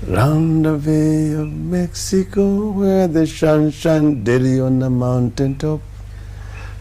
Round the Bay of Mexico, where the sun shines daily on the mountain top.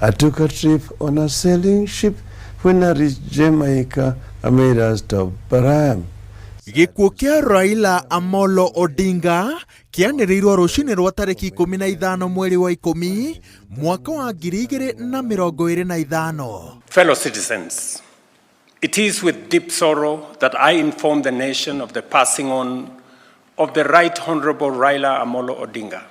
I took a trip on a sailing ship. When I reached Jamaica, I made a stop, but I am Gĩkuũ kĩa Raila Amolo Odinga kĩanĩrĩirwo rũcinĩ rwa tarĩki 15 mweri wa 10 mwaka wa 2025. Fellow citizens, it is with deep sorrow that I inform the nation of the passing on of the Right Honorable Raila Amolo Odinga.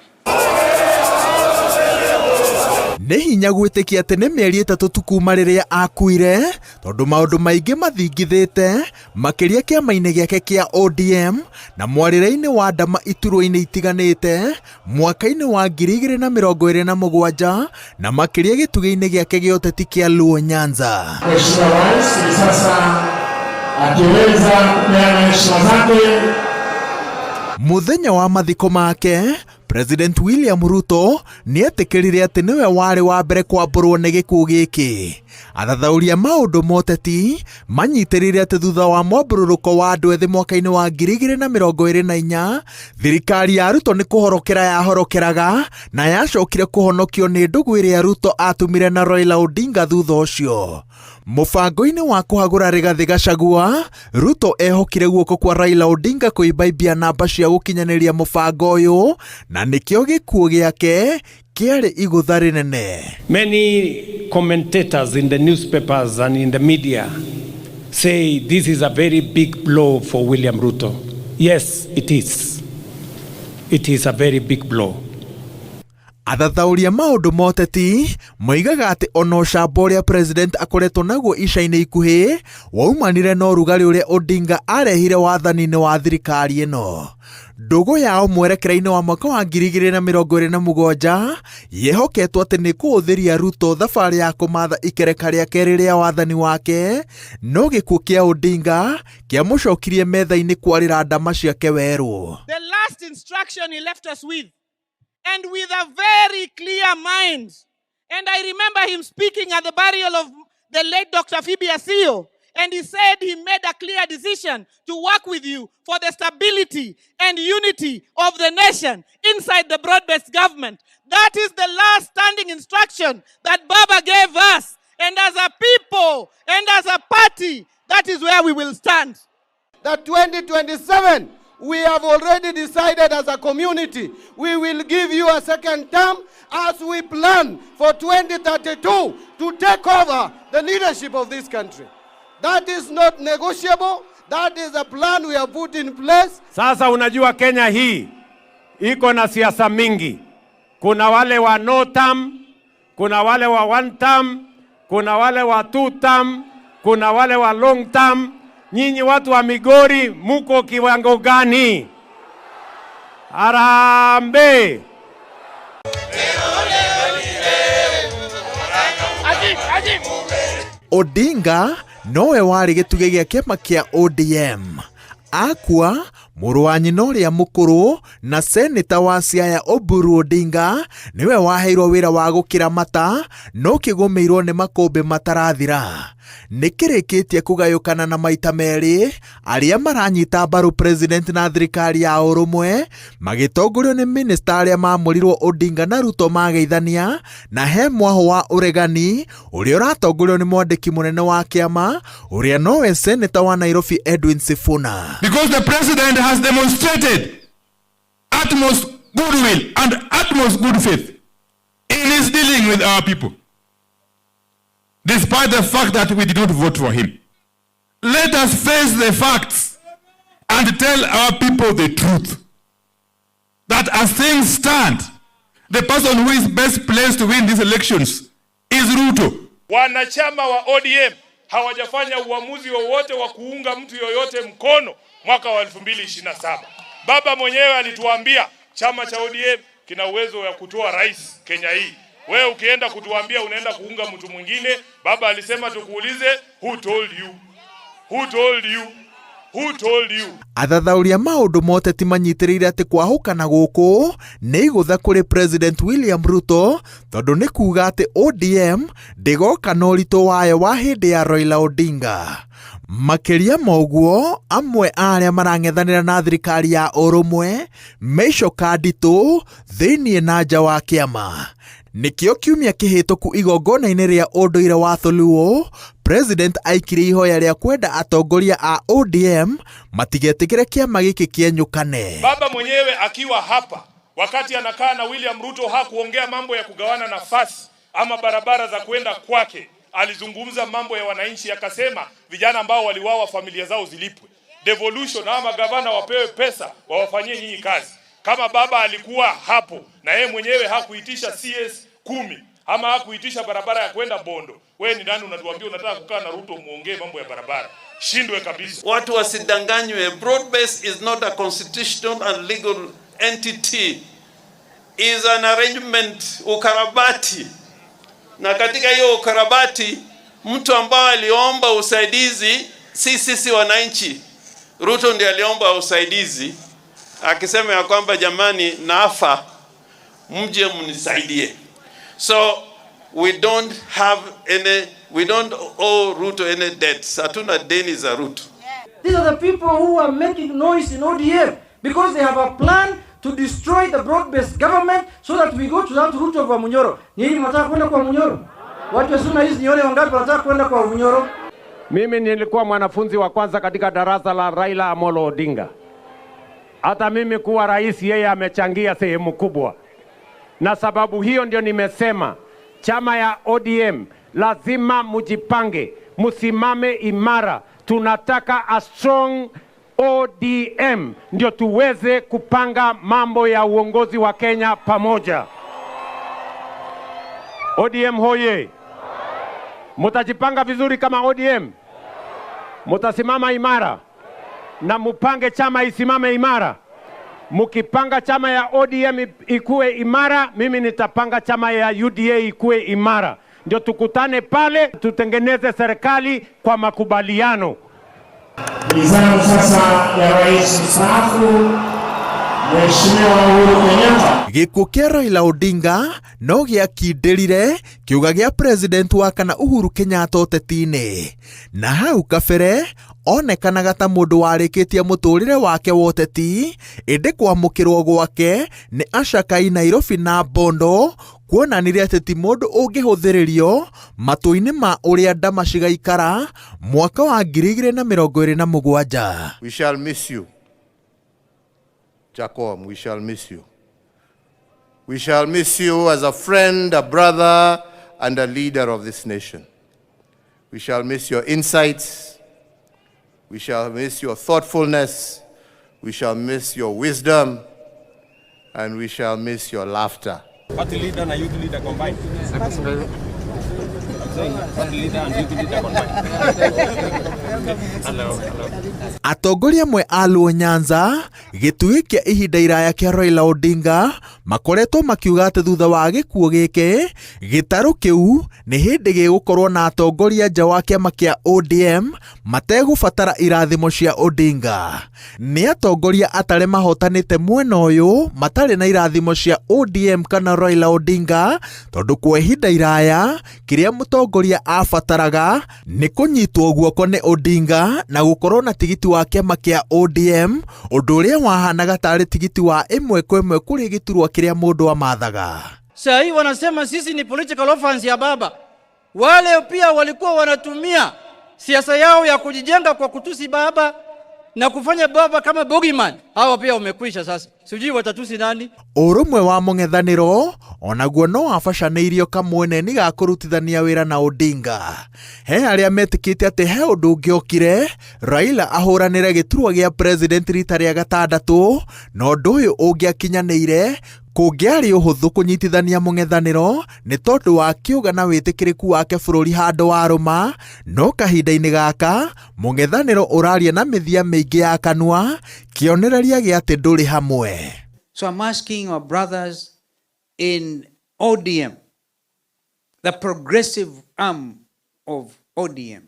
Nĩ hinya gwĩtĩkia atĩ nĩ mĩeri 3 tu kuma rĩrĩa akuire tondũ maũndũ maingĩ mathingithĩte makĩria kĩama-inĩ gĩake kĩa ODM na mwarĩre-inĩ wa ndama iturwa-inĩ itiganĩte mwaka-inĩ wa 2027 na makĩria gĩtugĩ-inĩ gĩake gĩa ũteti kĩa Luo Nyanza. Mheshimiwa Rais hivi sasa akiweza kupeana heshima zake. Mũthenya wa mathiko make, President William Ruto nĩetĩkĩrire atĩ nĩwe warĩ wa mbere kwambũrwo nĩ gĩkuũ gĩkĩ. Athathaũri a maũndũ ma ũteti manyitĩrĩire atĩ thutha wa mwambũrũrũko wa andũ ethĩ mwaka-inĩ wa 2024, thirikari ya Ruto nĩ kũhorokera yahorokeraga na yacokire kũhonokio nĩ ndũgũ ĩrĩa Ruto atumire na Raila Odinga thutha ũcio. Mũbango-inĩ wa kũhagũra Rigathĩ Gachagua, Ruto ehokire guoko kwa Raila Odinga kũimbaimbia namba cia gũkinyanĩria mũbango ũyũ na nĩkĩo gĩkuũ gĩake kĩarĩ igũtha rĩnene. Many commentators in the newspapers and in the media say this is a very big blow for William Ruto. Yes, it is. It is a very big blow. Athathaũri a maũndũ ma ũteti moigaga atĩ ona ũcamba ũrĩa president akoretwo naguo ica-inĩ ikuhĩ waumanire na ũrugarĩ ũrĩa Odinga arehire wathani-inĩ wa thirikari ĩno. Ndũgũ yao mwerekera-inĩ wa mwaka wa 2027 yehoketwo atĩ nĩ kũhũthĩria Ruto thabarĩ ya kũmatha ikereka rĩa kerĩ rĩa wathani wake, no gĩkuũ kĩa Odinga kĩamũcokirie metha-inĩ kwarĩra ndama ciake werũ. The last instruction he left us with, and with a very clear mind. And I remember him speaking at the burial of the late Dr. Phoebe Asiyo, and he said he made a clear decision to work with you for the stability and unity of the nation inside the broad-based government. That is the last standing instruction that Baba gave us. And as a people and as a party, that is where we will stand. That 2027, we have already decided as a community, we will give you a second term as we plan for 2032 to take over the leadership of this country. That is not negotiable. That is a plan we have put in place. Sasa unajua Kenya hii iko na siasa mingi. Kuna wale wa no term, kuna wale wa one term, kuna wale wa two term, kuna wale wa long term. Nyinyi watu wa Migori muko kiwango gani? Harambee! Odinga nowe warĩ gĩtugĩ gĩa kĩama kĩa ODM. Akua, mũrũ wa nyina ũrĩa mũkũrũ na seneta wa Siaya Oburu Odinga nĩwe waheirwo wĩra wa gũkĩramata no kĩgũmĩirwo nĩ makũmbĩ matarathira. Nĩkĩrĩkĩtie kũgayũkana na maita merĩ arĩa maranyita mbaru president na thirikari ya ũrũmwe magĩtongorio nĩ minista arĩa mamũrirwo Odinga na Ruto mageithania na he mwahũ wa ũregani ũrĩa ũratongorio nĩ mwandĩki mũnene wa kĩama ũrĩa nowe seneta wa Nairobi Edwin Sifuna. Because the president has demonstrated utmost goodwill and utmost good faith in his dealing with our people, despite the fact that we did not vote for him. Let us face the facts and tell our people the truth. That as things stand, the person who is best placed to win these elections is Ruto. Wanachama wa ODM hawajafanya uamuzi wowote wa kuunga mtu yoyote mkono mwaka wa 2027. Baba mwenyewe alituambia chama cha ODM kina uwezo wa kutoa rais Kenya hii. Wewe ukienda kutuambia unaenda kuunga mtu mwingine, baba alisema tukuulize, who told you? Who told you? Who told you? Athathaũri a maũndũ ma ũteti manyitĩrĩire atĩ kwahũkana gũkũ nĩ igũtha kũrĩ President William Ruto tondũ nĩ kuga atĩ ODM ndĩgoka na ũritũ wayo wa hĩndĩ ya Raila Odinga. Makĩria ma ũguo, amwe a arĩa marang'ethanĩra na thirikari ya ũrũmwe me icoka nditũ thĩinĩ na nja wa kĩama. Nĩkĩo kiumia kĩhĩtũku igongona-inĩ rĩa ũndũire wa Tholuo, President aikirie ihoya rĩa kwenda atongoria a ODM matigetĩkĩre kĩama gĩkĩ kĩenyũkane. Baba mwenyewe akiwa hapa wakati anakaa na William Ruto hakuongea mambo ya kugawana nafasi ama barabara za kwenda kwake. Alizungumza mambo ya wananchi, akasema vijana ambao waliwawa familia zao zilipwe, devolution, na magavana wapewe pesa wawafanyie nyinyi kazi. Kama baba alikuwa hapo na yeye mwenyewe hakuitisha CS 10 ama hakuitisha barabara ya kwenda Bondo, wewe ni nani unatuambia unataka kukaa na Ruto muongee mambo ya barabara? Shindwe kabisa. Watu wasidanganywe. Broad base is not a constitutional and legal entity, is an arrangement, ukarabati. Na katika hiyo ukarabati, mtu ambaye aliomba usaidizi si sisi wananchi. Ruto ndiye aliomba usaidizi akisema ya kwamba jamani, nafa, mje mnisaidie. So we don't have any, we don't owe Ruto any debts. Hatuna deni za Ruto. These are the people who are making noise in ODM because they have a plan to destroy the broad-based government so that we go to that route of Wamunyoro. Nyinyi mnataka kwenda kwa Munyoro? Watu wa Suna hizi nione wangapi wanataka kwenda kwa Munyoro? Mimi nilikuwa mwanafunzi wa kwanza katika darasa la Raila Amolo Odinga. Hata mimi kuwa rais, yeye amechangia sehemu kubwa, na sababu hiyo ndio nimesema chama ya ODM lazima mujipange, musimame imara. Tunataka a strong ODM ndio tuweze kupanga mambo ya uongozi wa Kenya pamoja. ODM hoye! Mutajipanga vizuri kama ODM, mutasimama imara na mupange chama isimame imara. Mukipanga chama ya ODM ikue imara, mimi nitapanga chama ya UDA ikue imara, ndio tukutane pale tutengeneze serikali kwa makubaliano. Ni zamu sasa ya rais mstaafu Mheshimiwa Uhuru Kenyatta. Gĩkuũ kĩa Raila Odinga no gĩakindĩrire kĩũga gĩa president wa kana Uhuru Kenyatta ũteti-inĩ, na hau kabere onekanaga ta mũndũ warĩkĩtie mũtũrĩre wake wa ũteti, ĩndĩ kwamũkĩrwo gwake nĩ acakai Nairobi na Bondo kuonanirie atĩ ti mũndũ ũngĩhũthĩrĩrio matũ-inĩ ma ũrĩa ndama cigaikara mwaka wa 2027. We shall miss you. Jakom, we shall miss you. We shall miss you as a friend, a brother, and a leader of this nation. We shall miss your insights. We shall miss your thoughtfulness. We shall miss your wisdom. And we shall miss your laughter. Party leader na youth leader combined. I'm saying party leader and youth leader combined. Hello, hello. Atongoria amwe a Luo Nyanza gĩtugĩ kĩa ihinda iraya kĩa Raila Odinga makoretwo makiuga atĩ thutha wa gĩkuũ gĩkĩ gĩtarũ kĩu nĩ hĩndĩ gĩgũkorwo na atongoria nja wa kĩama kĩa ODM mategũbatara irathimo cia Odinga. Nĩ atongoria atare mahotanĩte mwena ũyũ matarĩ na irathimo cia ODM kana Raila Odinga tondũ kwa ihinda iraya kĩrĩa mũtongoria abataraga nĩ kũnyitwo guoko nĩ Odinga na gũkorwo na tigiti wa kĩama kĩa ODM, ũndũ ũrĩa wahanaga tarĩ tigiti wa ĩmwe kwa ĩmwe kũrĩ gĩturwa kĩrĩa mũndũ amathaga. Saa hii wanasema sisi ni political orphans ya baba. Wale pia walikuwa wanatumia siasa yao ya kujijenga kwa kutusi baba na kufanya baba kama bogeyman. Hawa pia wamekwisha sasa, sijui watatusi nani. Ũrũmwe wa mũng'ethanĩro onaguo no wabacanĩirio kamwene ga kũrutithania wĩra na Odinga. He arĩa metĩkĩtie atĩ he ũndũ ũngĩokire Raila ahũranĩre gĩturwa gĩa president rita rĩa gatandatũ, na ũndũ ũyũ ũngĩakinyanĩire kũngĩarĩ ũhũthũ kũnyitithania mũng'ethanĩro nĩ tondũ wa kĩũga na wĩtĩkĩrĩku wake bũrũri handũ warũma, no kahinda-inĩ gaka mũng'ethanĩro ũraria na mĩthia mĩingĩ ya kanua kĩonereria gĩa atĩ ndũrĩ hamwe. So I'm asking our brothers in ODM, the progressive arm of ODM,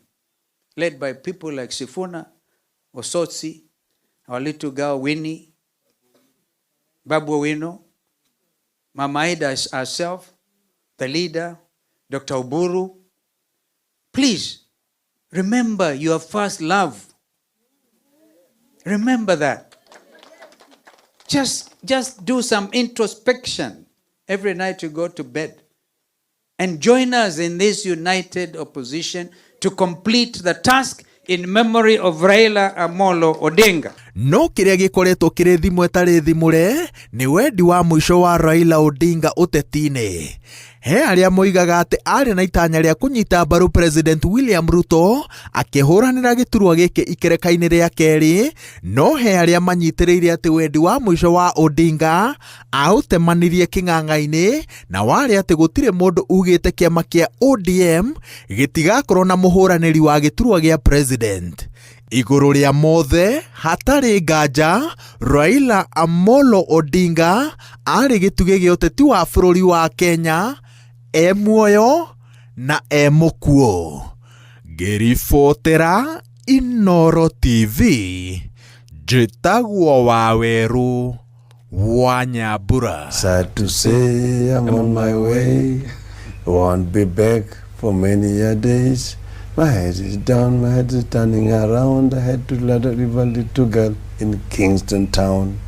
led by people like Sifuna, Osotsi, our little girl Winnie, Babu Owino, Mama Ida herself, the leader, Dr. Oburu. Please Remember your first love. Remember that. Just do some introspection every night you go to bed. And join us in this united opposition to complete the task in memory of Raila Amolo Odinga. No kĩrĩa gĩkoretwo kĩrĩ thimũ ĩtarĩ thimũre nĩ wendi wa mũico wa Raila Odinga ũteti-inĩ. He arĩa moigaga atĩ arĩ na itanya rĩa kũnyita mbaru President William Ruto akĩhũranĩra gĩturwa gĩkĩ ikereka-inĩ rĩa kerĩ, no he arĩa manyitĩrĩire atĩ wendi wa mũico wa Odinga aũtemanirie kĩng'ang'a-inĩ na warĩ atĩ gũtirĩ mũndũ ugĩte kĩama kĩa ODM gĩtigakorwo na mũhũranĩri wa gĩturwa gĩa president. Igũrũ rĩa mothe hatarĩ nganja Raila Amolo Odinga arĩ gĩtugĩ gĩa ũteti wa bũrũri wa Kenya e muoyo na e mũkuũ. Ngĩribotera Inooro TV njĩtagwo Wawerũ wa Nyambura. Sad to say I'm on my way. Won't be back for many a days. My head is down, my head is turning around. I had to let a little girl in Kingston Town.